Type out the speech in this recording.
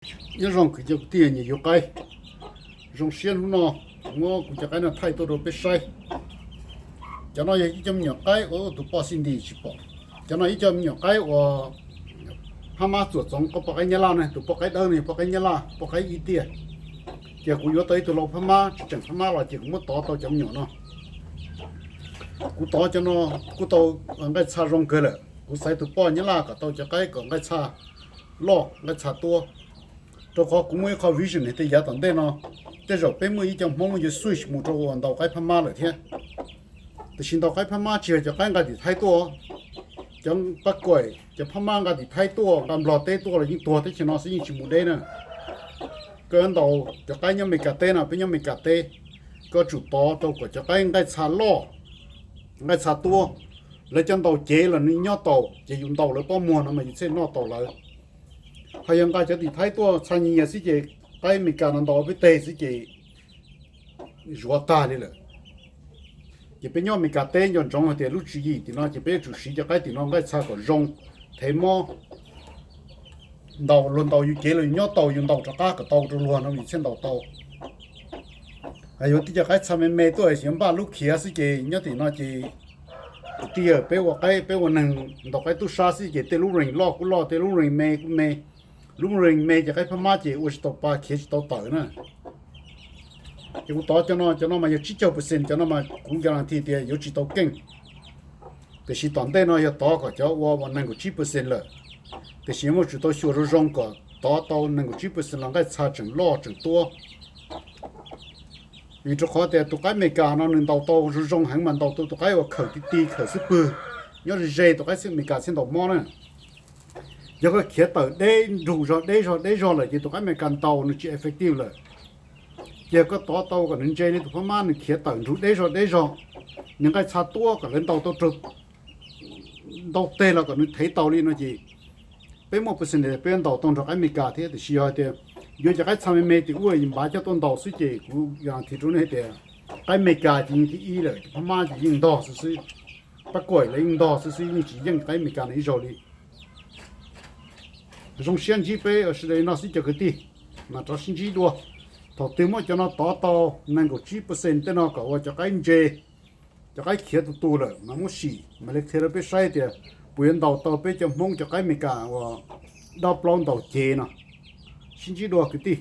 Nyob zoo kwv tij, kwv tij nyiam yuav qaib. Zoo siab hnub no kuv muab kuv cov qaib no thaij tuaj rau peb saib. Cov no yog ib cov me nyuam qaib uas tus poj xij nti tsis pom. Cov no ib cov me nyuam qaib uas Phab Mab txuam txoov, poj qaib Nyab Laj ne, tus poj qaib dawb ne, poj qaib Nyab Laj, poj qaib ib tiaj. Ces kuv yuav tau ib tug lau Phab Mab tsis tseem Phab Mab los ces kuv muab tov tau cov me nyuam no. Kuv tov cov no kuj tau nqaij txha zoo kawg lawm. Kuv xaiv tus poj Nyab Laj kom tau cov qaib kom nqaij txha loj, nqaij txha tuab. Rau qhov kuv muaj ib qho vision hais tias yav tom ntej no tej zaum peb muaj ib co Hmoob yuav switch mus rau uas ntaus qaib Phab Mab lawm thiab. Tiam sis ntaus qaib Phab Mab tsis yog cov qaib nqa tim Thaib tuaj. Cov pab kuam, cov Phab Mab nqa tim Thaib tuaj, nqa Nplog teb tuaj los yeej tuag teb chaws no xwb, yeej tsis mus deb na. Koj yuav ntaus cov qaib nyob Amelikas teb no, peb nyob Amelikas teb, koj tsum tov rau kom cov qaib nqaij txha loj, nqaij txha tuab. Lawv cov ntaus cev los nws nyob taus, ces yus ntaus lawv pob muag no mas yus thiaj noj tau lawv. Ho yog nqa cov tim Thaib tuaj txha nyias nyias xwb ces qaib Amelikas no ntaus peb teg xwb ces zuav tag li lawm. Ces peb nyob Amelikas teb nco ntsoov hais tias lub tswv yim tim no ces peb yuav tsum siv cov qaib tim no nqaij txha kom zoo, thev mob. Ntaus luag ntaus yus cev los yus nyob taus, yus ntaus rov qab kom tau rau luag no yus thiaj ntaus tau. Yuav tib cov qaib txha me me tuaj es yuav npaj lub khiav xwb ces nyob tim no ces kwv tij, peb ua qaib, peb ua neeg ntaus qaib tub sab xwb ces tej lub range loj kuj loj, tej lub range me kuj me. Lub range me ces qaib Phab Mab ces ua tsis tau pa, khiav tsis tau tawm na. Ces kuv tov cov no, cov no mas yog tsib caug percent, cov no mas kuv guarantee tias yuav tsis tau keej. Tiam sis tom ntej no yog tov kom cov ua uas nees nkaum tsib percent lawm, tiam sis yuav muaj tsum tau xyuas zoo zoo kom tov tau nees nkaum tsib percent los nqaij txha tseem loj tseem tuab. Vim rau qhov tias tus qaib Amelikas no nws ntaus tau zoo zoo heev mas ntaus tau tus qaib uas khawm ti ti, khawm xub pwg, nyob ze ze tus qaib Amelikas thiaj ntaus mob na. Yog koj khiav tawm deb nrug zog deb zog deb zog lawm ces tus qaib Amelikas ntaus nws tsis effective lawm. Ces yog koj tov tau kom nws ntse li tus Phab Mab, nws khiav tawm nrug deb zog deb zog, nws nqaij txha tuab kom lawv ntaus tau raug, ntau teg los kom nws thev tau li no ces peb muaj percent peb ntaus tau nrog qaib Amelikas thiab. Tiam sis yog hais tias yuav cov qaib txha me me tim ub npav coj tuaj ntaus xwb ces kuv guarantee rau nej tias qaib Amelikas ces yeej thib ib lawm, Phab Mab ces yeej ntog xwb xwb, pab kuam los yeej ntog xwb xwb, yeej tsis yeej qaib Amelikas no ib zaug li. Zoo siab ntsib peb sawv daws li no xwb cov kwv tij, mas rov sib ntsib dua. Thaum twg muab cov no tov tau nees nkaum tsib percent tej no kom ua cov qaib ntse, cov qaib khiav tus tus lawm mas muab sim mam li qhia rau peb saib tias puas yuav ntaus tau peb cov Hmoob cov qaib Amelikas uas dab plaub ntaus cev no. Sib ntsib dua kwv tij.